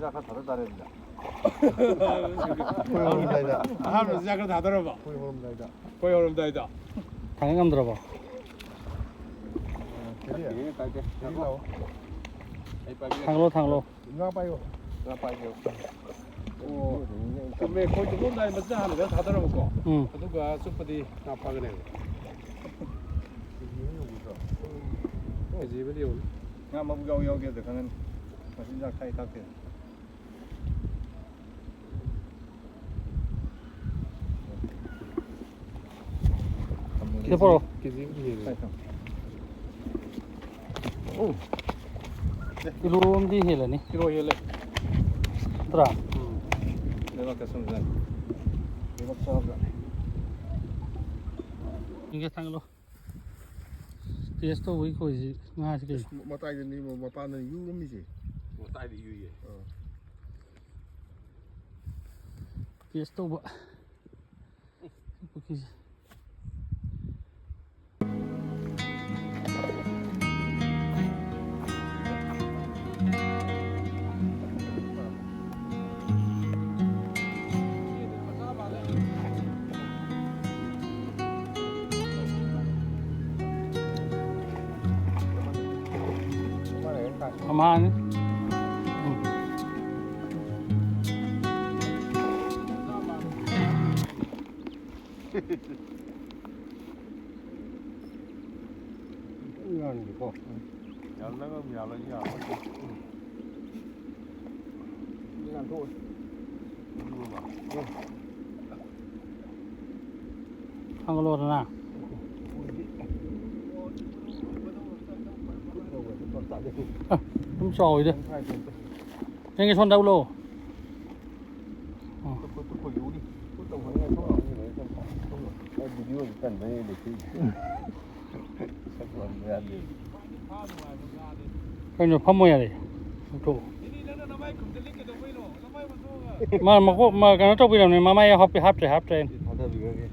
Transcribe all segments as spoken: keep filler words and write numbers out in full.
ꯆꯥꯛ ꯈꯔ ꯊꯥꯗ ꯇꯥꯔꯦ ꯑꯗꯨꯗ꯫ ꯈꯣꯏ ꯍꯧꯔꯝꯗꯥꯏꯗ꯫ ꯑꯍꯥꯟꯕ ꯆꯥꯛ ꯈꯔ ꯊꯥꯗꯔꯕ? ꯈꯣꯏ ꯍꯧꯔꯝꯗꯥꯏꯗ꯫ ꯈꯣꯏ ꯍꯧꯔꯝꯗꯥꯏꯗ꯫ ꯊꯥꯡꯒꯠ ꯉꯝꯗ꯭ꯔꯕꯣ? ꯀꯔꯤ? ꯀꯔꯤ ꯂꯥꯛꯑꯣ? ꯊꯥꯡꯒꯠꯂꯣ, ꯊꯥꯡꯒꯠꯂꯣ꯫ ꯉꯥ ꯄꯥꯏꯌꯣ꯫ ꯉꯥ ꯄꯥꯏꯒꯦ꯫ ꯑꯣ꯫ ꯆꯨꯝꯃꯦ, ꯈꯣꯏ ꯆꯨꯞꯄꯝꯗꯥꯏ ꯃꯆꯤꯟ ꯍꯥꯟꯅ ꯈꯔ ꯊꯥꯗꯔꯕꯀꯣ꯫ ꯎꯝ꯫ ꯑꯗꯨꯒ ꯆꯨꯞꯄꯗꯤ ꯉꯥ ꯐꯥꯒꯅꯦꯕ꯫ ꯀꯦꯖꯤ ꯑꯃ ꯌꯧꯒꯗ꯭ꯔꯣ? ꯀꯦꯖꯤ ꯑꯃꯗꯤ ꯌꯧꯅꯤ꯫ ꯉꯥ ꯃꯕꯨꯛ ꯌꯥꯎ ꯌꯥꯎꯗꯦꯗ ꯈꯪꯉꯅꯤ꯫ ꯃꯆꯤꯟꯖꯥꯛ ꯊꯥꯛꯏ ꯊꯥꯛꯇꯦ꯫ ꯁꯤꯗ ꯄꯣꯔꯛꯑꯣ꯫ ꯀꯦꯖꯤ ꯑꯃꯗꯤ ꯍꯦꯜꯂꯦ꯫ ꯑꯣ꯫ ꯀꯤꯂꯣ ꯑꯃꯗꯤ ꯍꯦꯜꯂꯅꯤ꯫ ꯀꯤꯂꯣ ꯍꯦꯜꯂꯦ꯫ ꯅꯠꯇ꯭ꯔꯥ? ꯎꯝ꯫ ꯂꯩꯕꯥꯛꯇ ꯁꯨꯝ ꯂꯩ꯫ ꯂꯩꯕꯥꯛ ꯆꯥꯕꯖꯥꯠꯅꯤ꯫ ꯏꯪꯒꯦ ꯊꯥꯡꯒꯠꯂꯣ꯫ ꯇꯦꯁ ꯇꯧꯕꯒꯤ ꯈꯣꯏꯁꯤ ꯉꯥꯁꯤ ꯀꯩꯅꯣ? ꯃꯇꯥꯏꯗꯅꯤ, ꯃꯄꯥꯟꯗꯅꯤ ꯌꯨꯔꯝꯃꯤꯁꯦ꯫ ꯃꯇꯥꯏꯗ ꯌꯨꯏꯌꯦ꯫ ꯑꯥ꯫ ꯇꯦꯁ ꯇꯧꯕ꯫ ꯄꯨꯈ꯭ꯔꯤꯁꯦ꯫ ꯑꯃꯅꯤ꯫ ꯎꯝ꯫ ꯌꯥꯟꯒꯦꯀꯣ꯫ ꯌꯥꯜꯂꯒ ꯑꯃꯨꯛ ꯌꯥꯜꯂꯁꯨ ꯌꯥꯔꯣꯏ꯫ ꯌꯥꯟꯊꯣꯛꯑꯣ꯫ ꯊꯥꯡꯒꯠꯂꯣꯗꯅ꯫ ꯑ, ꯑꯗꯨꯝ ꯆꯥꯎꯋꯤꯗ꯫ ꯅꯪꯒꯤ ꯁꯣꯟꯗ ꯎꯠꯂꯣ꯫ ꯑ꯫ ꯀꯩꯅꯣ ꯐꯝꯃꯣ ꯌꯥꯔꯦ꯫ ꯂꯧꯊꯣꯛꯑꯣ꯫ ꯃꯥ ꯃꯀꯣꯛ, ꯃꯥ ꯀꯩꯅꯣ ꯇꯧꯕꯤꯔꯝꯅꯦ, ꯃꯃꯥꯏ ꯍꯥꯞꯄꯤ-, ꯍꯥꯞꯇ꯭ꯔꯦ, ꯍꯥꯞꯇ꯭ꯔꯦ꯫ ꯊꯥꯗꯕꯤꯔꯒꯦ꯫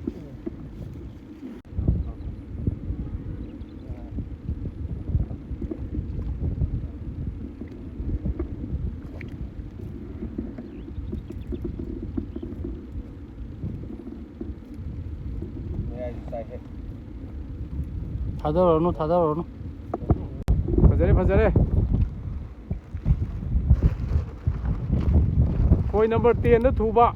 ꯊꯥꯗꯔꯨꯔꯅꯨ, ꯊꯥꯗꯔꯨꯔꯅꯨ꯫ ꯐꯖꯔꯦ, ꯐꯖꯔꯦ꯫ ꯈꯣꯏ ꯅꯝꯕꯔ ꯇꯦꯟꯗ ꯊꯨꯕ꯫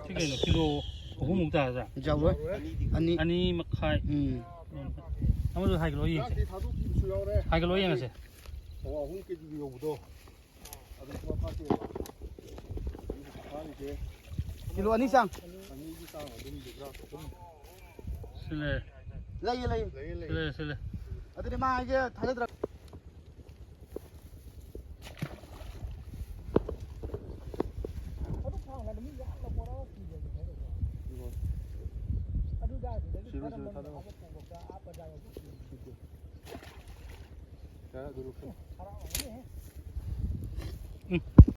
ꯁꯤ ꯀꯩꯅꯣ, ꯀꯤꯂꯣ ꯑꯍꯨꯝꯃꯨꯛ ꯇꯥꯔꯗ꯭ꯔꯥ? ꯌꯥꯎꯔꯣꯏ꯫ ꯑꯅꯤ꯫ ꯑꯅꯤ ꯃꯈꯥꯏ꯫ ꯎꯝ꯫ ꯑꯃꯁꯨ ꯍꯥꯏꯒꯠꯂꯣ ꯌꯦꯡꯁꯦ꯫ ꯆꯥꯛꯇꯤ ꯊꯥꯗꯣꯛꯈꯤꯕꯁꯨ ꯌꯥꯎꯔꯦ꯫ ꯍꯥꯏꯒꯠꯂꯣ ꯌꯦꯡꯉꯁꯦ꯫ ꯑꯣ, ꯑꯍꯨꯝ ꯀꯦꯖꯤ ꯌꯧꯕꯗꯣ꯫ ꯑꯗꯨ ꯁꯨꯡꯐꯥ ꯐꯥꯗꯦꯕ꯫ ꯐꯥꯔꯤꯁꯦ꯫ ꯀꯤꯂꯣ ꯑꯅꯤ ꯆꯥꯡ꯫ ꯑꯅꯤꯒꯤ ꯆꯥꯡ ꯑꯗꯨꯝ ꯂꯩꯕ꯭ꯔꯥ? ꯑꯍꯨꯝ꯫ ꯁꯤ ꯂꯩ꯫ ꯂꯩꯌꯦ, ꯂꯩꯌꯦ꯫ ꯂꯩꯌꯦ, ꯂꯩꯌꯦ꯫ ꯁꯤ ꯂꯩ, ꯁꯤ ꯂꯩ꯫ ꯑꯗꯨꯗꯤ ꯃꯥ ꯍꯥꯏꯁꯦ ꯊꯥꯖꯗ꯭ꯔ- ꯁꯤꯔꯣ, ꯁꯤꯔꯣ, ꯊꯥꯗꯧ꯫ ꯌꯥꯔꯦ, ꯑꯗꯨ ꯂꯧꯁꯜꯂꯣ꯫ ꯎꯝ꯫